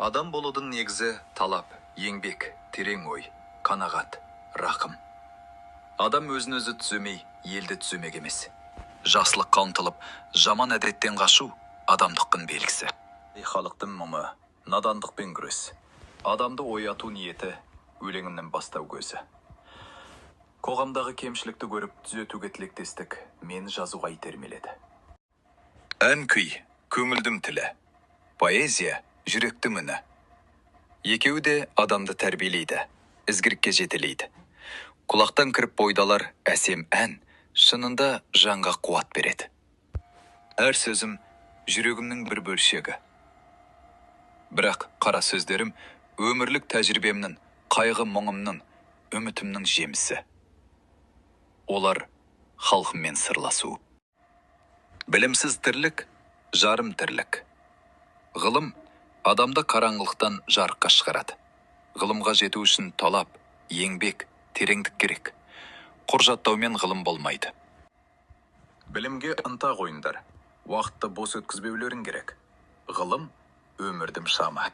Адам болудың негізі талап, еңбек, терең ой, қанағат, рақым. Адам өзін өзі түземей, елді түземек емес. Жақсылыққа ұмтылып, жаман әдеттен қашу адамдықтың белгісі. Халықтың мұңы надандықпен күрес. Адамды ояту ниеті өлеңімнің бастау көзі. Қоғамдағы кемшілікті көріп, түзетуге тілектестік мені жазуға итермеледі. Ән күй көңілдің тілі, поэзия жүректің үні. Екеуі де адамды тәрбиелейді, ізгілікке жетелейді. Құлақтан кіріп бойды алар әсем ән шынында жанға қуат береді. Әр сөзім жүрегімнің бір бөлшегі. Бірақ қара сөздерім өмірлік тәжірибемнің, қайғы мұңымның, үмітімнің жемісі. Олар халқыммен сырласу. Білімсіз тірлік жарым тірлік. Ғылым адамды қараңғылықтан жарыққа шығарады. Ғылымға жету үшін талап, еңбек, тереңдік керек. Құр жаттаумен ғылым болмайды. Білімге ынта қойыңдар. Уақытты бос өткізбеулерің керек. Ғылым өмірдің шамы.